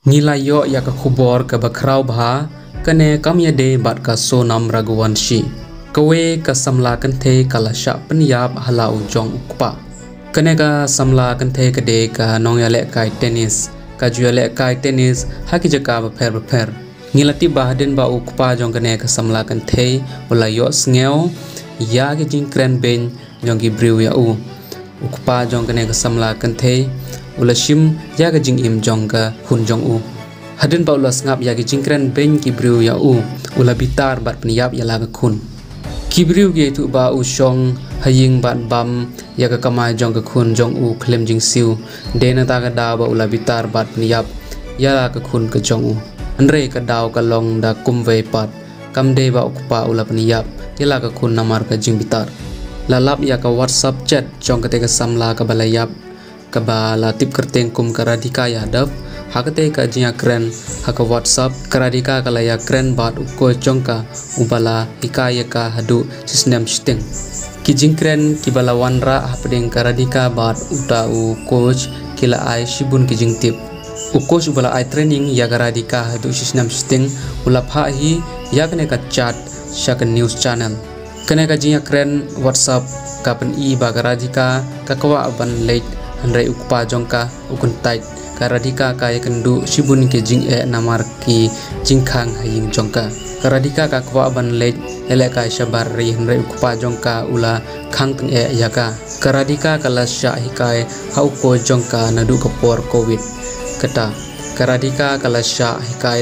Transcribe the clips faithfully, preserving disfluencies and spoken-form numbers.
Ngi la ïoh ïa ka khubor kaba khraw bha, kane kam ïadei bad ka Sonam Raghuvanshi. Kawei ka samla kynthei ka la shah pynïap ha la u jong u kpa. Kane ka samla kynthei ka dei ka nongïalehkai tennis, ka ju ïalehkai tennis ha ki jaka bapher bapher. Ngi la tip ba hadien ba u kpa jong kane ka samla kynthei u la ïohsngew ïa ki jingkren beiñ jong ki briew ïa u, u kpa jong kane ka samla kynthei u la shim ïa ka jingim jong ka khun jong u. Hadien ba u la sngap ïa ki jingkren beiñ ki briew ïa u, u la bitar bad pynïap ïa la ka khun. Ki briew ki ïathuh ba u shong ha ïing bad bam ïa ka kamai jong ka khun jong u khlem jingsiew. Dei na kata ka daw ba u la bitar bad pynïap ïa la ka khun ka jong u. Hynrei ka daw ka long da kumwei pat. Kam dei ba u kpa u la pynïap ïa la ka khun namar ka jingbitar. La lap ïa ka WhatsApp chat jong kata ka samla kaba la ïap, kaba la tip kyrteng kum ka Radhika Yadav. Ha kata ka jingïakren ha ka WhatsApp, ka Radhika ka la ïakren bad u coach jong ka, uba la hikai ïa ka haduh shisnem shiteng. Ki jingkren kiba la wanrah hapdeng ka Radhika bad uta u coach ki la ai shibun ki jingtip. U coach uba la ai training ïa ka Radhika haduh shisnem shiteng u la phah hi ïa kane ka chat sha ka news channel. Kane ka jingïakren WhatsApp ka pyni ba ka Radhika ka kwah ban leit, hynrei u kpa jong ka u kyntait. Ka Radhika ka ïakynduh shibun ki jingeh namar ki jingkhang ha ïing jong ka. Ka Radhika ka kwah ban leit ïalehkai shabar ri, hynrei u kpa jong ka u la khang tyngeh ïa ka. Ka Radhika ka la shah hikai ha u coach jong ka naduh ka por covid. Kata, ka Radhika ka la shah hikai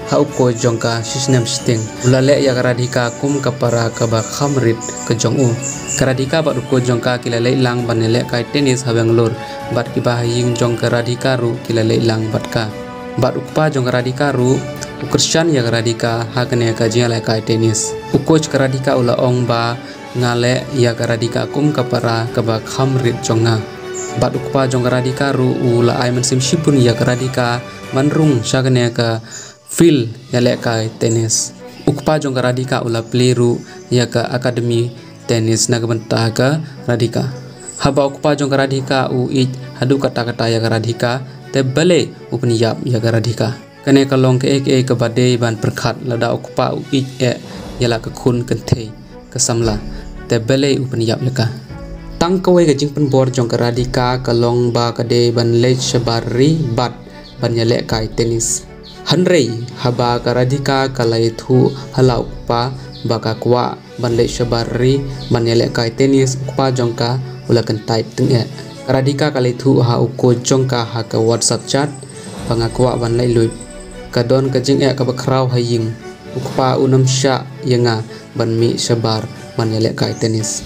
ha u coach jong ka shisnem shiteng. U la leh ïa ka Radhika kum ka para kaba kham rit ka jong u. Ka Radhika bad u coach jong ka ki la leit lang ban ïalehkai tennis ha Bangalore, bad kiba ha ïing jong ka Radhika ruh ki la leit lang bad ka. Bad u kpa jong ka Radhika ruh u kyrshan ïa ka Radhika ha kane ka jingïalehkai tennis. U coach ka Radhika u la ong ba nga leh ïa ka Radhika kum ka para kaba kham rit jong nga. Bad u kpa jong ka Radhika ruh u la ai mynsiem shibun ïa ka Radhika ban rung sha kane ka field ïalehkai tennis. U kpa jong ka Radhika u la plie ruh ïa ka academy tennis na ka bynta ka Radhika. Haba u kpa jong ka Radhika u ïeit haduh katta katta ïa ka Radhika, te balei u pynïap ïa ka Radhika? Kane ka long kaei kaei kaba dei ban pyrkhat, lada u kpa u ïeit eh ïa la ka khun kynthei ka samla, te balei u pynïap ïa ka? Tang kawei ka jingpynbor jong ka Radhika ka long ba ka dei ban leit shabar ri bad ban ïalehkai tennis. Hynrei haba ka Radhika ka la ïathuh ha la u kpa ba ka kwah ban leit shabar ri ban ïalehkai tennis, u kpa jong ka u la kyntait tyngeh. Ka Radhika ka la ïathuh ha u coach jong ka ha ka WhatsApp chat ba nga kwah ban leit luid. Ka don ka jingeh kaba khraw ha ïing. U kpa un ym shah ïa nga ban mih shabar ban ïalehkai tennis.